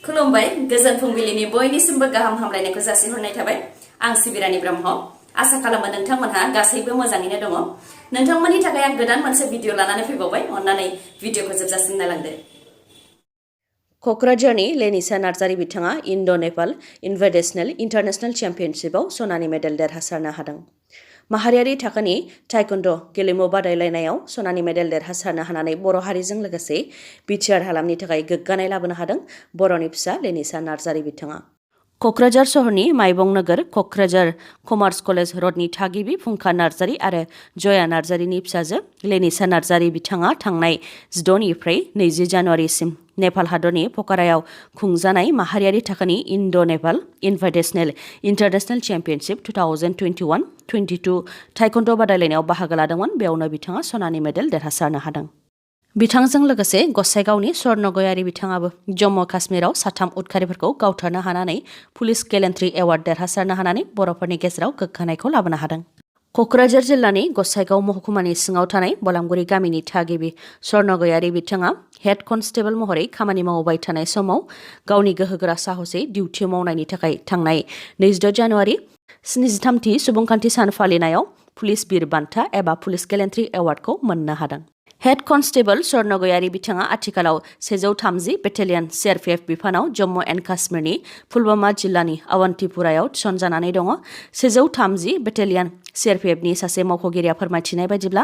खुलुमबाय गोजोन फुंबिलिनि बयनिसिमबो गाहाम हामलायनायखौ जासिहरनाय थाबाय आं सिबिरानि ब्रह्म आसा खालामो नोंथांमोनहा गासैबो मोजाङैनो दङ नोंथांमोननि थाखाय आं गोदान मोनसे भिडिअ लानानै फैबावबाय अन्नानै भिडिअखौ जोबजासिम नायलांदो क'क्राझारनि लेनिसा नार्जारी बिथाङा इन्ड'-नेपाल इनभाइटेशनेल इन्टारनेशनेल चेम्पियनशिपआव सनानि मेडेल देरहासारनो हादों माहारियारि थाखोनि टाइकन्ड' गेलेमु बादायलायनायाव सनानि मेडेल देरहासारनो हानानै बर' हारिजों लोगोसे बिटिआर हालामनि थाखाय गोग्गानाय लाबोनो हादों बर'नि फिसा लेनिसा नार्जारी बिथाङा क'क्राझार सहरनि माइबं नोगोर क'क्राझार कमार्स कलेज रडनि थागिबि फुंखा नार्जारी आरो जया नार्जारीनि फिसाजो लेनिसा नार्जारी बिथाङा थांनाय 16निफ्राय 20 जानुवारिसिम नेपाल हादरनि पकारायाव खुंजानाय माहारियारि थाखोनि इन्ड'-नेपाल इनभाइटेशनेल इन्टारनेशनेल चेम्पियनशिप 2021-22 टाइकन्ड' बादायलायनायाव बाहागो लादोंमोन बेयावनो बिथाङा सनानि मेडेल देरहासारनो हादों बिथांजों लोगोसे गसाइगावनि स्वर्ण गयारी बिथाङाबो जम्मु काश्मीराव 3 उदखारिफोरखौ गावथारनो हानानै पुलिस गेलेन्ट्रि एवार्ड देरहासारनो हानानै बर'फोरनि गेजेराव गोग्गानायखौ लाबोनो हादों क'क्राझार जिल्लानि गसाइगाव महकुमानि सिङाव थानाय बलामगुरि गामिनि थागिबि स्वर्ण गयारी बिथाङा हेड कनस्टेबल महरै खामानि मावबाय थानाय समाव गावनि गोहोगोरा साहसै डिउटि मावनायनि थाखाय थांनाय 26 जानुवारि 73थि सुबुंखान्थि सान फालिनायाव पुलिस बिर बान्था एबा पुलिस गेलेन्ट्रि एवार्डखौ मोननो हादों हेड कनस्टेबल स्वर्ण गयारी बिथाङा आथिखालाव 130 बेटेलियन सिआरपिएफ बिफानाव जम्मु एन्ड काश्मीरनि पुलवामा जिल्लानि अवन्तिपुरायाव थिसनजानानै दङ 130 बेटेलियन सिआरपिएफनि सासे मावख'गिरिया फोरमायथिनाय बायदिब्ला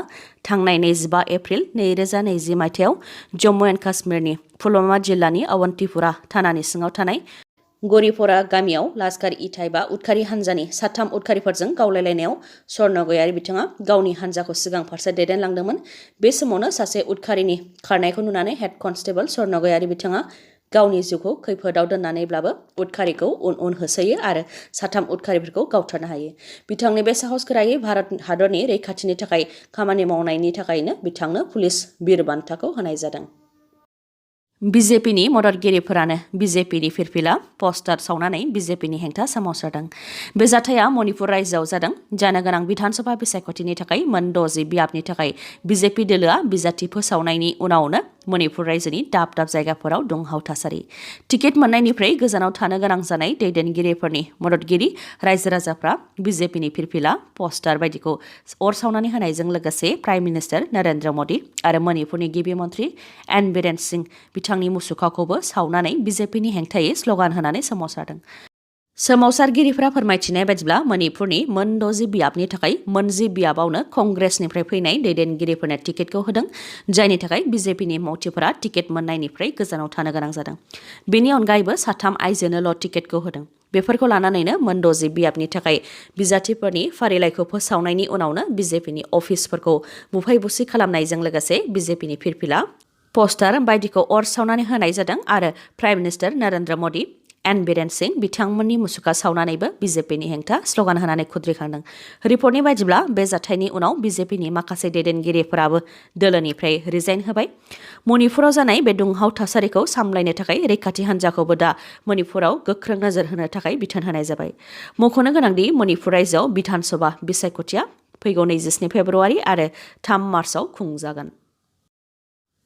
थांनाय 25 एप्रिल 2020 मायथाइयाव जम्मु एन्ड काश्मीरनि पुलवामा जिल्लानि अवन्तिपुरा थानानि सिङाव थानाय गरिपरा गामियाव लास्कार इटाइबा उदखारि हान्जानि 3 उदखारिफोरजों गावलायलायनायाव स्वर्ण गयारी बिथाङा गावनि हान्जाखौ सिगां फारसे दैदेनलांदोंमोन बे समावनो सासे उदखारिनि खारनायखौ नुनानै हेड कनस्टेबल स्वर्ण गयारी बिथाङा गावनि जिउखौ खैफोदाव दोननानैब्लाबो उदखारिखौ उन होसोयो आरो 3 उदखारिफोरखौ गावथारनो हायो बिथांनि बे साहसगोरायै भारत हादरनि रैखाथिनि थाखाय खामानि मावनायनि थाखायनो बिथांनो पुलिस बिर बान्थाखौ होनाय जादों बिजेपिनि मददगिरिफोरानो बिजेपिनि फिरफिला पस्टार सावनानै बिजेपिनि हेंथा सोमावसारदों बे जाथाया मणिपुर रायजोआव जादों जानो गोनां बिधानसभा बिसायख'थिनि थाखाय मोन 60 बियाबनि थाखाय बिजेपि दोलोआ बिजाथि फोसावनायनि उनावनो मणिपुर रायजोनि दाब दाब जायगाफोराव दुंहाव थासारि टिकेट मोननायनिफ्राय गोजानाव थानो गोनां जानाय दैदेनगिरिफोरनि मददगिरि रायजो राजाफ्रा बिजेपिनि फिरफिला पस्टार बायदिखौ अर सावनानै होनायजों लोगोसे प्राइम मिनिस्टार नरेन्द्र मदि आरो मणिपुरनि गिबि मन्थ्रि एन बीरेन सिंह बिथांनि मुसुखाखौबो सावनानै बिजेपिनि हेंथायै स्ल'गान होनानै सोमावसारदों सोमावसारगिरिफ्रा फोरमायथिनाय बायदिब्ला मणिपुरनि मोन 60 बियाबनि थाखाय मोन 10 बियाबावनो कंग्रेसनिफ्राय फैनाय दैदेनगिरिफोरनो टिकेटखौ होदों जायनि थाखाय बिजेपिनि मावथिफोरा टिकेट मोननायनिफ्राय गोजानाव थानो गोनां जादों बेनि अनगायैबो 3 आइजोनोल' टिकेटखौ होदों बेफोरखौ लानानैनो मोन 60 बियाबनि थाखाय बिजाथिफोरनि फारिलाइखौ फोसावनायनि उनावनो बिजेपिनि अफिसफोरखौ बुफाय बुसि खालामनायजों लोगोसे बिजेपिनि फिरफिला पस्टार बायदिखौ अर सावनानै होनाय जादों आरो prime minister Narendra Modi N Biren Singh बिथांमोननि मुसुखा सावनानैबो बिजेपिनि हेंथा स्ल'गान होनानै खुद्रिखांदों रिपर्टनि बायदिब्ला बे जाथायनि उनाव बिजेपिनि माखासे दैदेनगिरिफोराबो दोलोनिफ्राय रिजाइन होबाय मणिपुराव जानाय बे दुंहाव थासारिखौ सामलायनो थाखाय रैखाथि हान्जाखौबो दा मणिपुराव गोख्रों नोजोर होनो थाखाय बिथोन होनाय जाबाय मख'नो गोनांदि मणिपुर रायजोआव बिधानसभा बिसायख'थिया फैगौ 27 फेब्रुवारि आरो 3 मार्चआव खुंजागोन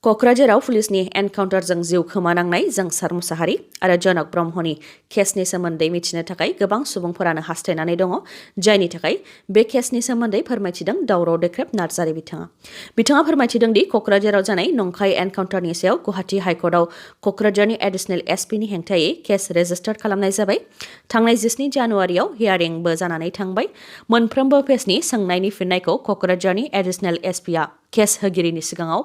क'क्राझाराव पुलिसनि एनकाउन्टारजों जिउ खोमानांनाय जोंसार मुसाहारि आरो जनक ब्रह्मनि केसनि सोमोन्दै मिथिनो थाखाय गोबां सुबुंफोरानो हास्थायनानै दङ जायनि थाखाय बे केसनि सोमोन्दै फोरमायथिदों दावराव देख्रेब नार्जारी बिथाङा फोरमायथिदों दि क'क्राझाराव जानाय नंखाय एनकाउन्टारनि सायाव गुवाहाटी हाइकर्टआव क'क्राझारनि एडिशनेल एसपिनि हेंथायै केस रेजिस्टार खालामनाय जाबाय थांनाय 17 जानुवारियाव हियारिंबो जानानै थांबाय मोनफ्रोमबो पेजनि सोंनायनि फिननायखौ क'क्राझारनि एडिशनेल एसपिआ केस होगिरिनि सिगाङाव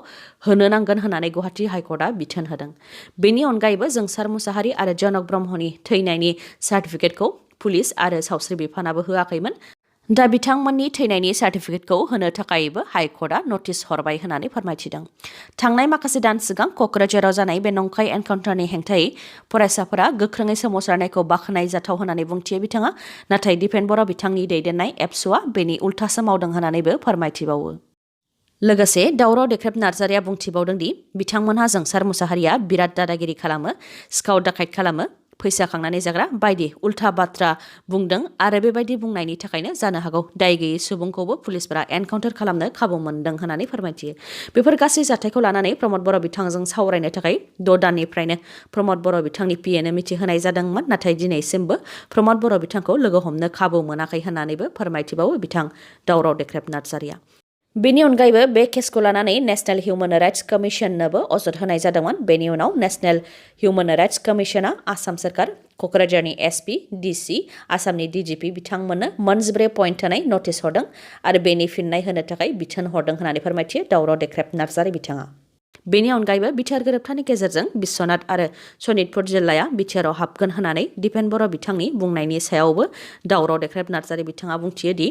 होनो नांगोन होननानै गुवाहाटी हाइकर्टआ बिथोन होदों बेनि अनगायैबो जोंसार मुसाहारि आरो जनक ब्रह्मनि थैनायनि सार्टिफिकेटखौ पुलिस आरो सावस्रि बिफानाबो होआखैमोन दा बिथांमोननि थैनायनि सार्टिफिकेटखौ होनो थाखायबो हाइकर्टआ नटिस हरबाय होननानै फोरमायथिदों थांनाय माखासे दान सिगां क'क्राझाराव जानाय बे नंखाय एनकाउन्टारनि हेंथायै फरायसाफोरा गोख्रोङै सोमावसारनायखौ बाख्नाय जाथाव होननानै बुंथियो बिथाङा नाथाय दिपेन बर' बिथांनि दैदेननाय एबसुआ बेनि उल्थासो मावदों होननानैबो फोरमायथिबावो लोगोसे दावराव देख्रेब नार्जारीया बुंथिबावदों दि बिथांमोनहा जोंसार मुसाहारिया बिराद दादागिरि खालामो सिखाव दाखायत खालामो फैसा खांनानै जाग्रा बायदि उल्था बाथ्रा बुंदों आरो बेबायदि बुंनायनि थाखायनो जानो हागौ दाय गैयै सुबुंखौबो पुलिसफोरा एनकाउन्टार खालामनो खाबु मोनदों होननानै फोरमायथियो। बेफोर गासै जाथायखौ लानानै प्रमद बर' बिथांजों सावरायनो थाखाय 6 दाननिफ्रायनो प्रमद बर' बिथांनि पिएनो मिथिहोनाय जादोंमोन, नाथाय दिनैसिमबो प्रमद बर' बिथांखौ लोगो हमनो खाबु मोनाखै होननानैबो फोरमायथिबावो बिथां दावराव देख्रेब नार्जारिया। बेनि अनगायैबो बे केसखौ लानानै नेशनेल हिउमेन राइट्स कमिशननोबो अजद होनाय जादोंमोन। बेनि उनाव नेशनेल हिउमेन राइट्स कमिशना आसाम सरकार, क'क्राझारनि एसपि, डिसि, आसामनि डिजिपि बिथांमोननो 14 पइन्ट होनाय नटिस हरदों आरो बेनि फिननाय होनो थाखाय बिथोन हरदों होननानै फोरमायथियो दावराव देख्रेब नार्जारि बिथाङा। बेनि अनगायैबो बिटिआर गोरोबथानि गेजेरजों बिश्वनाथ आरो सनितपुर जिल्लाया बिटिआरआव हाबगोन होननानै दिपेन बर' बिथांनि बुंनायनि सायावबो दावराव देख्रेब नार्जारि बिथाङा बुंथियो दि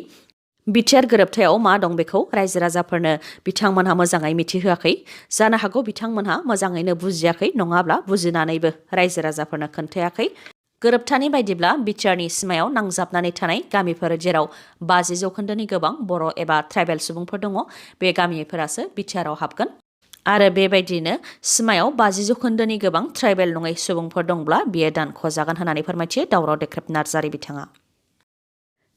बिटिआर गोरोबथायाव मा दं बेखौ रायजो राजाफोरनो बिथांमोनहा मोजाङै मिथिहोआखै। जानो हागौ बिथांमोनहा मोजाङैनो बुजियाखै, नङाब्ला बुजिनानैबो रायजो राजाफोरनो खोन्थायाखै। गोरोबथानि बायदिब्ला बिटिआरनि सिमायाव नांजाबनानै थानाय गामिफोर जेराव 50% गोबां बर' एबा ट्राइबेल सुबुंफोर दङ, बे गामिफोरासो बिटिआरआव हाबगोन। आरो बेबायदिनो सिमायाव 50% गोबां ट्राइबेल नङै सुबुंफोर दंब्ला बियो दानख'जागोन होननानै फोरमायथियो दावराव देख्रेब नार्जारि बिथाङा।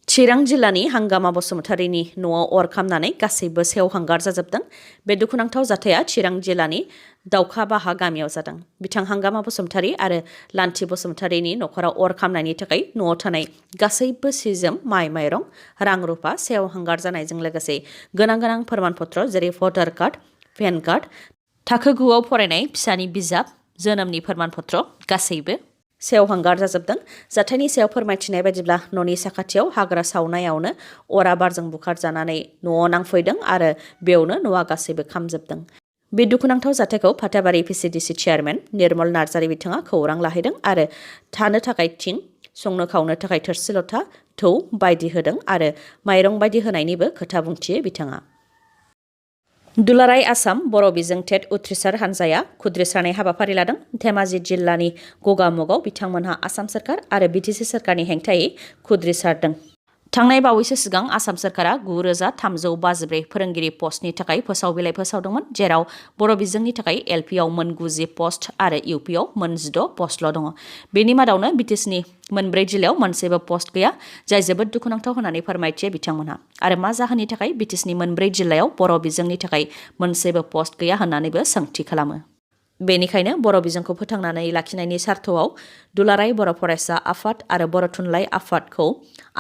चिरां जिल्लानि हांगामा बसुमतारीनि न'आव अर खामनानै गासैबो सेवहांगार जाजोबदों। बे दुखुनांथाव जाथाया चिरां जिल्लानि दाउखाबाहा गामियाव जादों। बिथां हांगामा बसुमतारी आरो लान्थि बसुमतारीनि न'खराव अर खामनायनि थाखाय न'आव थानाय गासैबो सि-जोम, माइ माइरं, रां रुफा सेवहांगार जानायजों लोगोसे गोनां फोरमानपत्र जेरै भटार कार्ड, पेन कार्ड, थाखो 9आव फरायनाय फिसानि बिजाब, जोनोमनि फोरमानपत्र गासैबो सेवहांगार जाजोबदों। जाथायनि सायाव फोरमायथिनाय बायदिब्ला न'नि साखाथियाव हाग्रा सावनायावनो अरा बारजों बुखारजानानै न'आव नांफैदों आरो बेयावनो न'आ गासैबो खामजोबदों। बे दुखुनांथाव जाथायखौ फाथाबारि पिसिडिसि चेयारमेन निर्मल नार्जारि बिथाङा खौरां लाहैदों आरो थानो थाखाय थिं, संनो खावनो थाखाय थोरसि लथा, थौ बायदि होदों आरो माइरं बायदि होनायनिबो खोथा बुंथियो बिथाङा। दुलाराय आसाम बर' बिजों टेट उथ्रिसार हान्जाया खुद्रिसारनाय हाबाफारि लादों। धेमाजि जिल्लानि गगामुगाव बिथांमोनहा आसाम सरकार आरो बिटिसि सरकारनि हेंथायै खुद्रिसारदों। थांनाय बावैसो सिगां आसाम सरकारा 9354 फोरोंगिरि पस्टनि थाखाय फोसाव बिलाइ फोसावदोंमोन, जेराव बर' बिजोंनि थाखाय एलपिआव 90 पस्ट आरो इउपिआव 16 पस्टल' दङ। बेनि मादावनो बिटिसिनि 4 जिल्लायाव मोनसेबो पस्ट गैया, जाय जोबोद दुखुनांथाव होननानै फोरमायथियो बिथांमोनहा। आरो मा जाहोननि थाखाय बिटिसिनि 4 जिल्लायाव बर' बिजोंनि थाखाय मोनसेबो पस्ट गैया होननानैबो सोंथि खालामो। बेनिखायनो बर' बिजोंखौ फोथांनानै लाखिनायनि सार्थआव दुलाराय बर' फरायसा आफाद आरो बर' थुनलाइ आफादखौ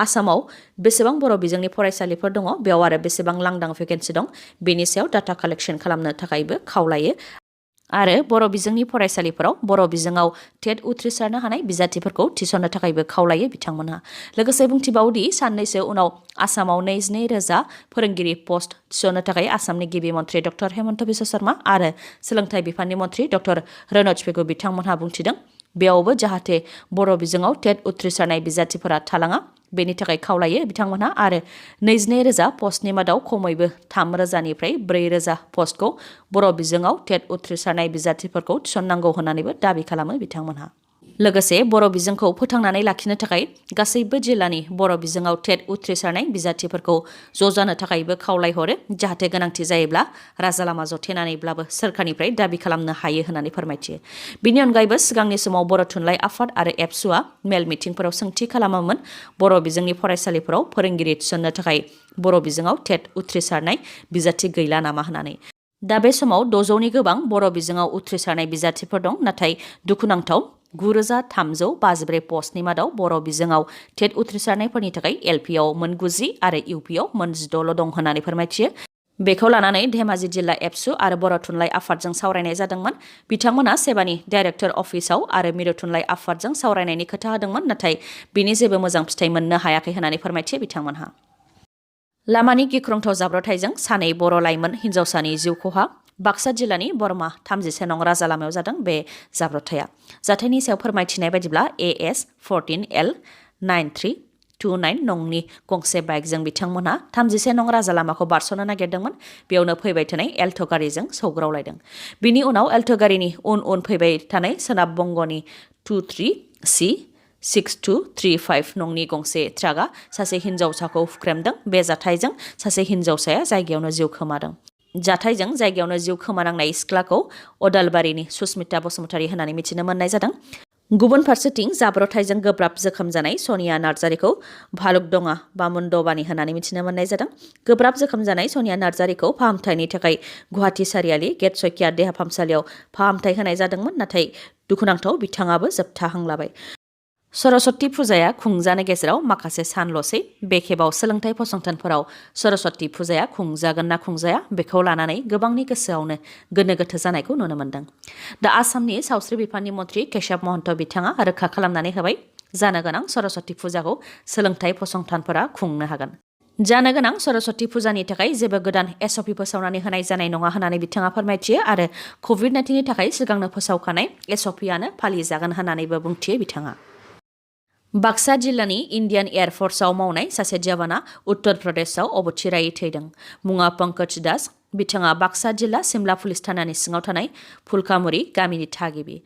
आसामाव बेसेबां बर' बिजोंनि फरायसालिफोर दङ, बेयाव आरो बेसेबां लांदां भेकेन्सि दं, बेनि सायाव डाटा कालेक्सन खालामनो थाखायबो खावलायो। आरो बर' बिजोंनि फरायसालिफोराव बर' बिजोङाव टेट उथ्रिसारनो हानाय बिजाथिफोरखौ थिसननो थाखायबो खावलायो बिथांमोनहा। लोगोसे बुंथिबावदि साननैसो उनाव आसामाव 22,000 फोरोंगिरि पस्ट थिसननो थाखाय आसामनि गिबि मन्थ्रि डक्टर हेमन्त बिश्व शर्मा आरो सोलोंथाइ बिफाननि मन्थ्रि डक्टर रनज पेगु बिथांमोनहा बुंथिदों। बेयावबो जाहाथे बर' बिजोङाव टेट उथ्रिसारनाय बिजाथिफोरा थालाङा, बेनि थाखाय खावलायो बिथांमोनहा। आरो 22,000 पस्टनि मादाव खमैबो 3,000निफ्राय 4,000 पस्टखौ बर' बिजोङाव टेट उथ्रिसारनाय बिजाथिफोरखौ थिसननांगौ होननानैबो दाबि खालामो बिथांमोनहा। लोगोसे बर' बिजोंखौ फोथांनानै लाखिनो थाखाय गासैबो जिल्लानि बर' बिजोङाव टेट उथ्रिसारनाय बिजाथिफोरखौ ज' जानो थाखायबो खावलायहरो, जाहाथे गोनांथि जायोब्ला राजा लामा जथेनानैब्लाबो सोरखारनिफ्राय दाबि खालामनो हायो होननानै फोरमायथियो। बिनि अनगायैबो सिगांनि समाव बर' थुनलाइ आफाद आरो एबसुआ मेल मिटिंफोराव सोंथि खालामोमोन बर' बिजोंनि फरायसालिफोराव फोरोंगिरि थिसननो थाखाय बर' बिजोङाव टेट उथ्रिसारनाय बिजाथि गैला नामा होननानै। दा बे समाव 600नि गोबां बर' बिजोङाव उथ्रिसारनाय बिजाथिफोर दं, नाथाय दुखुनांथाव 9354 पस्टनि मादाव बर' बिजोङाव टेट उथ्रिसारनायफोरनि थाखाय एलपिआव 90 आरो इउपिआव 16ल' दं होननानै फोरमायथियो। बेखौ लानानै धेमाजि जिल्ला एबसु आरो बर' थुनलाइ आफादजों सावरायनाय जादोंमोन। बिथांमोना सेबानि डाइरेक्टर अफिसाव आरो मिरु थुनलाइ आफादजों सावरायनायनि खोथा होदोंमोन, नाथाय बिनि जेबो मोजां फिथाइ मोननो हायाखै होननानै फोरमायथियो बिथांमोनहा। लामानि गिख्रंथाव जाब्रबथायजों सानै बर' लाइमोन हिन्जावसानि जिउ खहा। बाक्सा जिल्लानि बरमा 33 नं राजा लामायाव जादों बे जाब्रबथाया। जाथायनि सायाव फोरमायथिनाय बायदिब्ला AS14L9329 नंनि गंसे बाइकजों बिथांमोनहा 31 नं राजा लामाखौ बारस'नो नागिरदोंमोन। बेयावनो फैबाय थानाय एल्ट' गारिजों सौग्रावलायदों। बिनि उनाव एल्ट' गारिनि उन फैबाय थानाय सोनाब बंगनि 23C6235 नंनि गंसे ट्राकआ सासे हिन्जावसाखौ हुख्रेमदों। बे जाथायजों सासे हिन्जावसाया जायगायावनो जिउ खोमादों। जाथायजों जायगायावनो जिउ खोमानांनाय सिख्लाखौ अदालबारिनि सुस्मिता बसुमतारी होननानै मिथिनो मोननाय जादों। गुबुन फारसेथिं जाब्रबथायजों गोब्राब जोखोम जानाय सनिया नार्जारिखौ भालुकदंगा बामुनदबानि होननानै मिथिनो मोननाय जादों। गोब्राब जोखोम जानाय सनिया नार्जारिखौ फाहामथायनि थाखाय गुवाहाटी सारियालि गेट सयकिया देहा फाहामसालियाव फाहामथाय होनाय जादोंमोन, नाथाय दुखुनांथाव बिथाङाबो जोबथा हां लाबाय। सरस्वती फुजाया खुंजानो गेजेराव माखासे सानल'सै। बे खेबाव सोलोंथाइ फसंथानफोराव सरस्वती फुजाया खुंजागोन ना खुंजाया बेखौ लानानै गोबांनि गोसोआवनो गोनो गोथो जानायखौ नुनो मोन्दों। दा आसामनि सावस्रि बिफाननि मन्थ्रि केशव महन्त बिथाङा रोखा खालामनानै होबाय, जानो गोनां सरस्वती फुजाखौ सोलोंथाइ फसंथानफोरा खुंनो हागोन। जानो गोनां सरस्वती फुजानि थाखाय जेबो गोदान एसअपि फोसावनानै होनाय जानाय नङा होननानै बिथाङा फोरमायथियो आरो कभिड-19नि थाखाय सिगांनो फोसावखानाय एसअपिआनो फालिजागोन होननानैबो बुंथियो बिथाङा। बाक्सा जिल्लानि इन्डियान एयार फर्सआव मावनाय सासे जवाना उत्तर प्रदेशआव अबथिरायै थैदों। मुङा पंकज दास। बिथाङा बाक्सा जिल्ला सिमला पुलिस थानानि सिङाव थानाय फुलकामुरि गामिनि थागिबि।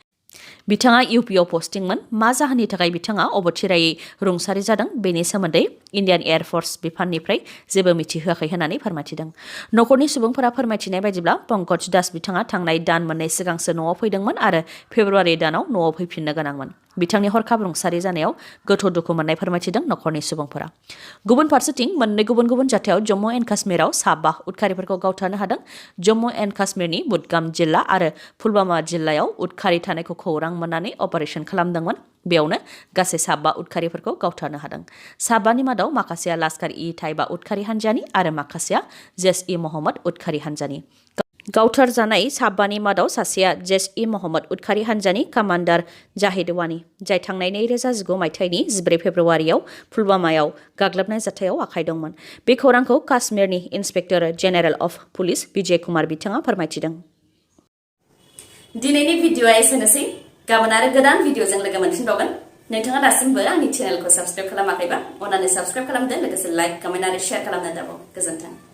बिथाङा इउपिआव पस्टिंमोन। मा जाहोननि थाखाय बिथाङा अबथिरायै रुंसारि जादों बेनि सोमोन्दै इन्डियान एयार फर्स बिफाननिफ्राय जेबो मिथिहोआखै होननानै फोरमायथिदों। नखरनि सुबुंफोरा फोरमायथिनाय बायदिब्ला पंकज दास बिथाङा थांनाय दान मोननै सिगांसो न'आव फैदोंमोन आरो फेब्रुवारि दानाव न'आव फैफिननो गोनांमोन। बिथांनि हरखाब रुंसारि जानायाव गोथौ दुखु मोननाय फोरमायथिदों नखरनि सुबुंफोरा। गुबुन फारसेथिं मोननै गुबुन गुबुन जाथायाव जम्मु एन्ड काश्मीराव 5 उदखारिफोरखौ गावथारनो हादों। जम्मु एन्ड काश्मीरनि बुदगाम जिल्ला आरो पुलवामा जिल्लायाव उदखारि थानायखौ खौरां मोननानै अपारेशन खालामदोंमोन। बेयावनो गासै 5 उदखारिफोरखौ गावथारनो हादों। 5नि मादाव माखासेया लास्कार-इ-ताइबा उदखारि हान्जानि आरो माखासेया जैश-इ-मोहम्मद उदखारि हान्जानि। गावथार जानाय 5नि मादाव सासेया जैश-इ-मोहम्मद उदखारि हान्जानि कामान्डार जाहिद वानी, जाय थांनाय 2019 मायथाइनि 14 फेब्रुवारियाव पुलवामायाव गाग्लोबनाय जाथायाव आखाइ दंमोन। बे खौरांखौ काश्मीरनि inspector general of police Vijay Kumar बिथाङा फोरमायथिदों। दिनैनि भिडिअ'आ एसेनोसै। गाबोन आरो गोदान भिडिअ'जों लोगो मोनफिनबावगोन। नोंथाङा दासिमबो आंनि चेनेलखौ साबस्क्राइब खालामाखैबा अन्नानै साबस्क्राइब खालामदो, लोगोसे लाइक, कमेन्ट आरो शेयार खालामनो दाबाव। गोजोन्थों।